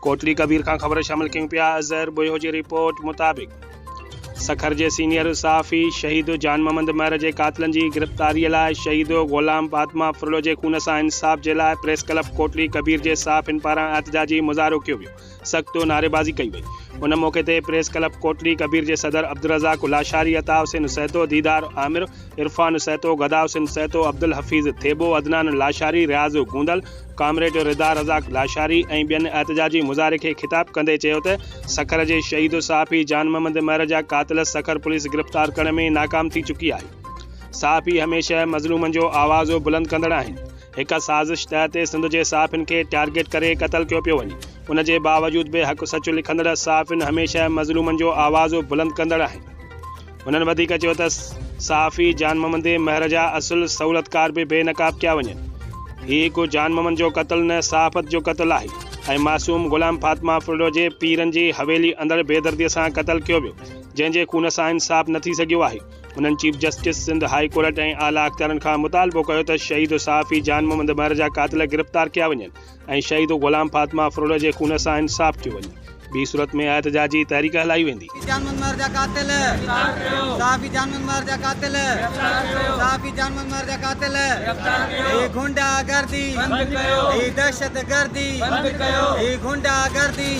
ڪوٽڙي ڪبير کان خبر شامل ڪيون پيا اظهر ٻوهيو جي رپورٽ مطابق سکر جي سينيئر صحافي شهيد جان محمد مهر جي قاتلن جي گرفتاري لاء شهيد غلام فاطمه ڦرڙو جي خون سان انصاف جي لاء پريس ڪلب ڪوٽڙي ڪبير جي صحافين پاران احتجاجي مظاهرو ڪيو ويو سخت نعريبازي ڪئي وئي. ان موقعي تي پريس ڪلب ڪوٽڙي ڪبير جي صدر عبدالرزاق لاشاري، عطا حسين سهتو، ديدار عامر، عرفان سهتو، غدا حسين سهتو، عبدالحفيظ ٿيٻو، عدنان لاشاري، رياض گوندل، ڪامريڊ رضا رزاق لاشاري ۽ ٻين احتجاجي مظاهري کي خطاب ڪندي چيو ته سکر جي شهيد صحافي جان محمد مهر جا قاتل سکر پوليس گرفتار ڪرڻ ۾ ناڪام ٿي چڪي آهي. صحافي هميشه مظلومن جو آواز بلند ڪندڙ آهن. هڪ سازش تحت سنڌ جي صحافين کي ٽارگيٽ ڪري قتل ڪيو پيو وڃي ان جي باوجود به حق سچ لکندڙ صحافين هميشه مظلومن جو آواز بلند ڪندڙ آهن. هنن وڌيڪ چيو ته صحافي جان محمد مهر جا اصل سهولتڪار به بي نقاب ڪيا وڃن. هي هڪ جان محمد جو قتل نه صحافت جو قتل آهي ۽ معصوم غلام فاطمه ڦرڙو جي پيرن جي حويلي اندر بيدردي سان قتل ڪيو ويو جنهن جي خون سان انصاف نه ٿي سگهيو آهي. هنن chief justice Sindh high court ۽ اعليٰ اختيارن کان مطالبو ڪيو ته شهيد صحافي جان محمد مهر جا قاتل گرفتار ڪيا وڃن ۽ شهيد غلام فاطمه ڦرڙو جي خون سان انصاف ڪيو وڃي ٻي صورت ۾ احتجاجي تحريڪ هلائي ويندي. جان محمد مهر جا قاتل صحافي جان محمد مهر جا قاتل صحافي جان محمد مهر جا قاتل هي غنڊا گردي هي دهشت گردي هي غنڊا گردي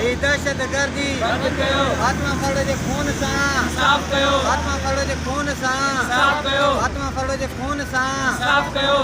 هي دهشت گردي فاطمه ڦرڙو جي خون سان انصاف ڪيو فاطمه ڦرڙو جي خون سان انصاف ڪيو فاطمه ڦرڙو جي خون سان انصاف ڪيو.